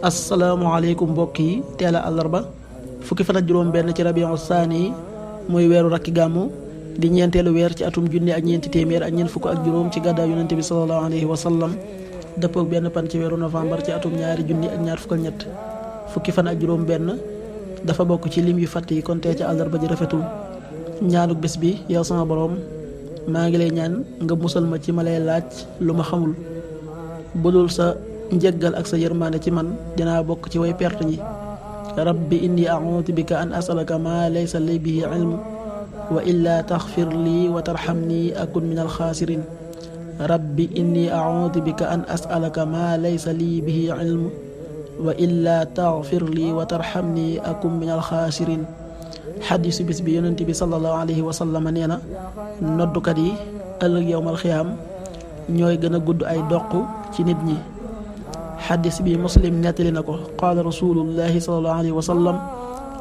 asalaamaaleykum mbokk yi teel a àllarba fukki fan ak juróom benn ci rabiu saani muy weeru rakki gàmmu di ñeenteelu weer ci atum junni ak ñeenti téeméer ak ñeent fukk ak juróom ci gàddaa yonente bi sallallahu alayhi wa sallam dëppook benn pan ci weeru novembre ci atum ñaari junni ak ñaar fukk ak ñett fukki fan ak juróom benn dafa bokk ci lim yu fàtt yi kon tee ci àllarba ji rafetul ñaanuk bés bi yow sama boroom maa ngi lay ñaan nga musal ma ci ma lay laaj lu ma xamul budul sa njëggal ak sa yërmaande ci man dinaa bokk ci way perte ñi rabbi inni a'uudu bika an as'alaka ma laysa li bihi ilm wa illa taxfir lii wa tarxamni akun min alxaasirin rabbi inni a'uudu bika an as'alaka ma laysa lii bihi ilm wa illa taxfir lii wa tarxamni akun min alxaasirin xadiisu bis bi yonent bi sallallahu alayhi wa sallam nee na noddukat yi ëllëg yowmal xiyaam ñooy gën a gudd ay doq ci nit ñi. xadis bi muslim nettali na ko qaala rasulullahi sallallahu alayhi wa sallam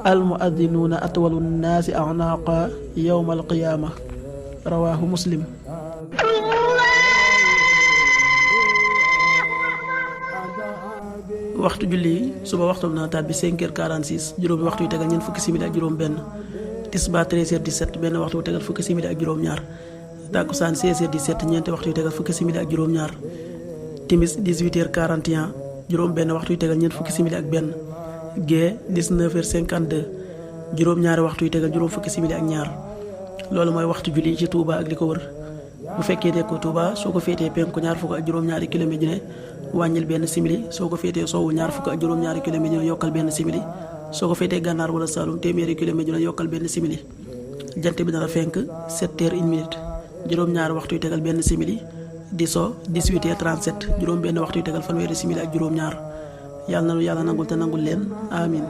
almuaddinuuna atwalu nnaasi a'naaqa yowma alqiyaama rawaahu muslim. waxtu julli suba waxtu na tàbbi 5h46 juróomi waxtu yu tegal ñeent fukki simili ak juróom benn tisbaar 13h17 benn waxtu yu tegal fukki simili ak juróom ñaar takkusaan 16h17 ñeenti waxtu yu tegal fukki simili ak juróom ñaar timis 18h41 juróom benn waxtu yu tegal ñeent fukki simili ak benn gee 19h52 juróom ñaari waxtu yu tegal juróom fukki simili ak ñaar loolu mooy waxtu julli ci Touba ak li ko wër bu fekkee ne ko Touba soo ko féetee penku ñaar fukk ak juróom ñaari kilomètre ju ne wàññil benn simili soo ko féetee sowwu ñaar fukk ak juróom ñaari kilomètre ju ne yokkal benn simili soo ko féetee gànnaar wala Saalum téeméeri kilomètre ju ne yokkal benn simili jant bi dana fenk 7h01 juróom ñaari waxtu yu tegal benn simili di so 18h37 juróom benn waxtu yu tegal fanweeri simili ak juróom ñaar yàlla na nu yàlla nangul te nangul leen amin